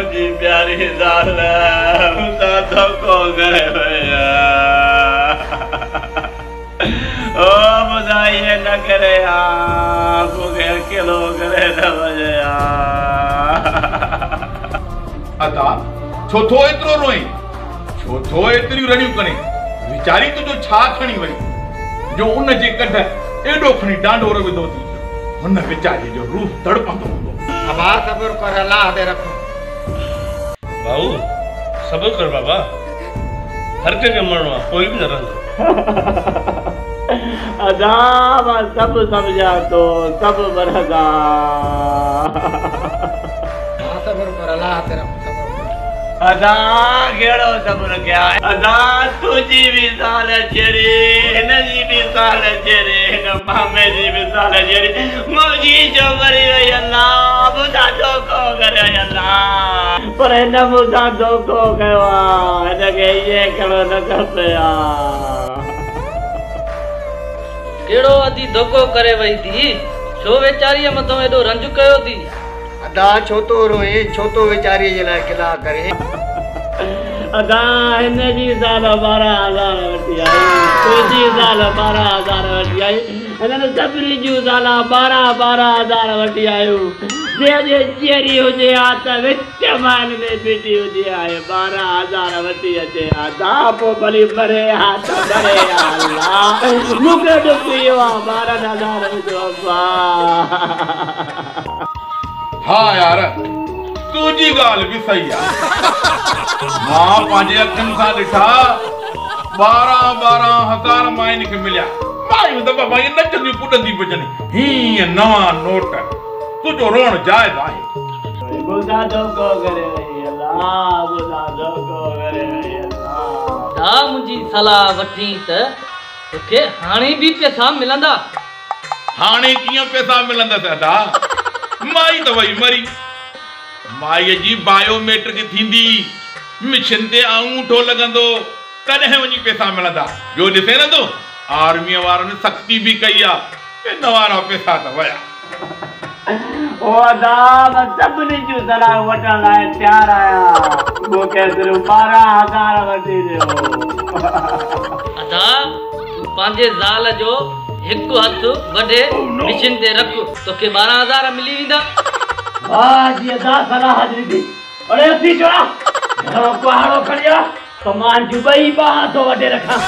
منهنجي پياري زال مون سان ڌوڪو ڪري وئي آ. او مون سان ائين نه ڪري ها، مون کي اڪيلو ڪري نه وڃي ها. ادا، ڇو ٿو ايترو روئين؟ ڇو ٿو ايتريون رڙيون ڪرين؟ ويچاري تنهنجو ڇا کڻي وئي، جو ان جي ڪڍ ايڏو کڻي ڊانڊور وڌو ٿي؟ هن ويچاريء جو روح تڙپندو هوندو. ابا صبر ڪر، الله تي رک. ڀائو صبر ڪر بابا، هر ڪنهن کي مرڻو آ، ڪوئي به نه رهندو. ادا مان سڀ سمجهان ٿو، سڀ مرندا. ها صبر ڪر، الله تي رک، صبر ڪر. ادا ڪهڙو صبر ڪيان؟ ادا تنهنجي به زال جهڙي، هن جي به زال جهڙي، هن مامي جي به زال جهڙي، منهنجي ڇو مري وئي الله، مون سان ڌوڪو ڪري وئي الله. پر هن مون سان ڌوڪو ڪيو آ، هن کي ائين ڪرڻ نه کپي ها. ڪهڙو ادي ڌوڪو ڪري وئي ٿي؟ ڇو ويچاريء مٿان ايڏو رنج ڪيو ٿي؟ ادا ڇو ٿو روئين، ڇو ٿو ويچاريء جي لاء ڪلا ڪرين؟ ادا هن جي زال 12,000 وٺي آئي، تنهنجي زال 12,000 وٺي آئي، هنن سڀني جون زالان 12 12 هزار وٺي آيون. جي اڄ جيئري هجي ها ته وچ مائن ۾ بيٺي هجي ها، ۽ 12,000 وٺي اچي ها ته پوء ڀلي مري ها ته مري ها. الله مون کي ڏک اهو آ 12,000 جو ابا. ها يار تنهنجي ڳالهه به صحيح آ. مان پنهنجي اکين سان ڏٺا 12 12 هزار ماين کي مليا. مايون ته بابا ائين نچنديون ڪڏنديون پيون اچن، هيئن نوان نوٽ. تنهنجو روئڻ جائز آهي. مون سان ڌوڪو ڪري وئي الله، مون سان ڌوڪو ڪري وئي الله. دا منهنجي صلاح وٺين ته توکي هاڻي به پئسا ملندا. هاڻي ڪيئن پئسا ملندس ادا؟ مائي ته وئي مري. مائيء جي بايو ميٽرڪ ٿيندي، مشين تي آڱوٺو لڳندو، تڏهن وڃي پئسا ملندا. ٻيو ڏسين نه تون، آرميء وارن سختي به ڪئي آ، هن وارا پئسا ته ويا. او ادا، مان سڀني جون صلاحون وٺڻ لاء تيار آهيان، مون کي صرف 12,000 وٺي ڏيو. ادا، تون پنهنجي زال جو هڪ هٿ وڍي مشين تي رک، توکي 12,000 ملي ويندا. واهه جي ادا صلاح ڏني. اڙي اٿي ڇوڙا، گهڻو ڪهاڙو کڻي آ ته مان جون ٻئي ٻانهن ٿو وڍي رکان.